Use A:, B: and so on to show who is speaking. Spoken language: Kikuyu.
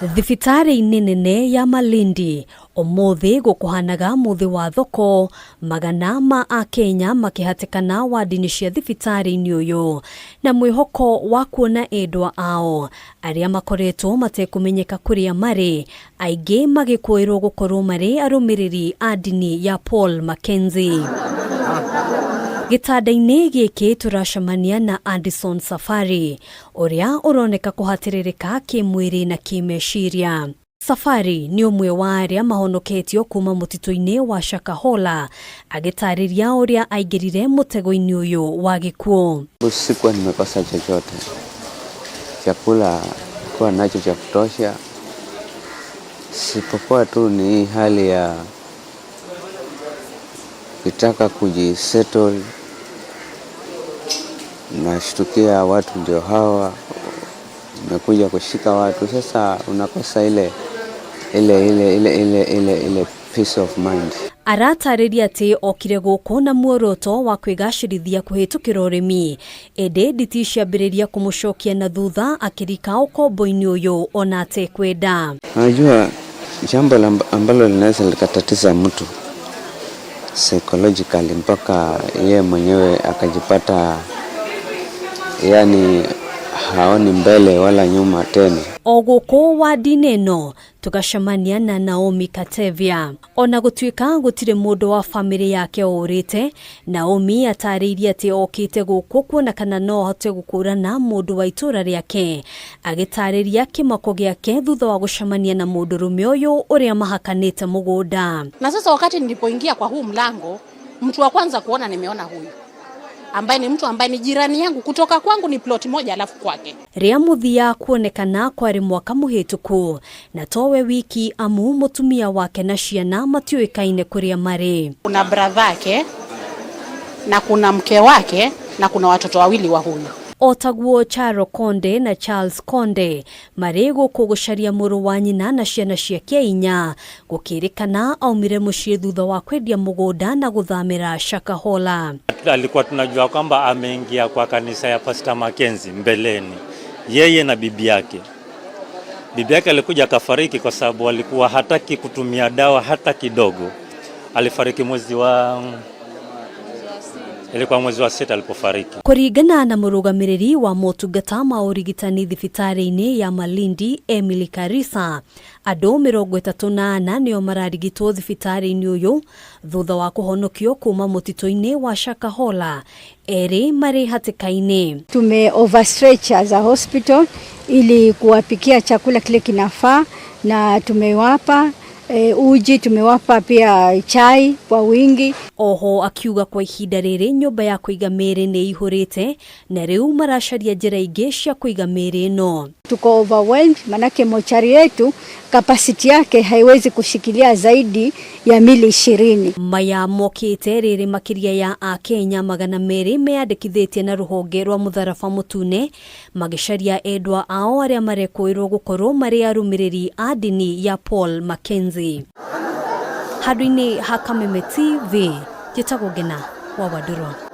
A: Thibitarĩ-inĩ nene ya Malindi ũmũthĩ gũkũhanaga mũthĩ wa thoko, magana ma akenya makĩhatĩkana wandi-inĩ cia thibitarĩ-inĩ ũyũ na mwĩhoko wa kuona endwa ao arĩa makoretwo matekũmenyeka kũrĩa marĩ, aingĩ magĩkũĩrwo gũkorwo marĩ arũmĩrĩri a ndini ya Paul Mackenzie. Gĩtanda-inĩ gĩkĩ tũracemania na Anderson Safari ũrĩa ũroneka kũhatĩrĩrĩka kĩmwĩrĩ na kĩmeciria. Safari nĩ ũmwe wa arĩa mahonoketio kuma mũtitũ-inĩ wa Shakahola, agĩtarĩria ũrĩa aingĩrire mũtego-inĩ ũyũ wa gĩkuũ.
B: Sikuwa nimekosa chochote, chakula kuwa nacho cha kutosha, sipokuwa tu ni hii hali ya kitaka kujisettle, nashtukia watu ndio hawa wamekuja kushika watu. Sasa unakosa ile ile ile ile ile ile ile peace of mind.
A: Aratarĩria atĩ okire gũkũ na muoroto wa kwĩgacĩrithia kũhĩtũkĩra ũrĩmi, ĩndĩ nditi ciambĩrĩria kũmũcokia na thutha akĩrika ũkombo-inĩ ũyũ ona atekwenda.
B: Unajua, jambo ambalo linaweza likatatiza mtu psychologically mpaka yeye mwenyewe akajipata yani haoni mbele wala nyuma tena.
A: O gũkũ wandi-inĩ ĩno tũgacemania na Naomi Katevia. Ona gũtuĩka gũtirĩ mũndũ wa famĩlĩ yake ũrĩte, Naomi atarĩirie atĩ okĩte gũkũ kuona kana no ahote gũkũrana mũndũ wa itũra rĩake, agĩtarĩria kĩmako gĩake thutha wa gũcemania na mũndũrũme ũyũ ũrĩa mahakanĩte mũgũnda.
C: Na sasa wakati nilipoingia kwa huu mlango, mtu wa kwanza kuona nimeona huyu ambaye ni mtu ambaye ni jirani yangu, kutoka kwangu ni plot moja alafu kwake.
A: Rĩa mũthia kuonekana kwarĩ mwaka mũhĩtũku na towe wiki amu mũtumia wake na ciana matiũĩkaine kũrĩa marĩ.
C: Kuna brother yake na kuna mke wake na kuna watoto wawili wa huyu.
A: O taguo Charo Konde na Charles Konde marĩ gũkũ gũcaria mũrũ wa nyina na ciana ciake inya, gũkĩrĩkana aumire mũciĩ thutha wa kwendia mũgũnda na gũthamĩra Shakahola.
D: Alikuwa tunajua kwamba ameingia kwa kanisa ya Pastor Mackenzie mbeleni, yeye na bibi yake. Bibi yake alikuja akafariki kwa sababu alikuwa hataki kutumia dawa hata kidogo. Alifariki mwezi wa ilikuwa mwezi wa 6 alipofariki.
A: Kũringana na mũrũgamĩrĩri wa motungata ma ũrigitani thibitarĩ-inĩ ya Malindi Emily Karisa, andũ 34 nĩo mararigitwo thibitarĩ-inĩ ũyũ thutha wa kũhonokio kuma mũtitũ-inĩ wa Shakahola, erĩ marĩ hatĩka-inĩ.
E: Tume overstretch as a hospital ili kuwapikia chakula kile kinafaa, na tumewapa uji, tumewapa pia chai kwa wingi.
A: Oho akiuga kwa ihinda rĩrĩ nyũmba ya kũiga mĩĩrĩ nĩ ihũrĩte na rĩu maracaria njĩra ingĩ cia kũiga mĩĩrĩ ĩno.
E: Tuko overwhelmed manake mochari yetu capacity yake haiwezi kushikilia zaidi ya mili 20.
A: Maya mokĩte rĩrĩ makĩria ya akenya 200 meyandĩkithĩtie na rũhonge rwa mũtharaba mũtune magĩcaria endwa ao arĩa marekũĩrwo gũkorwo marĩ arũmĩrĩri a ndini ya Paul Mackenzie. Handũ-inĩ ha Kameme TV, njĩtagwo Ngena wa Wandũrũ.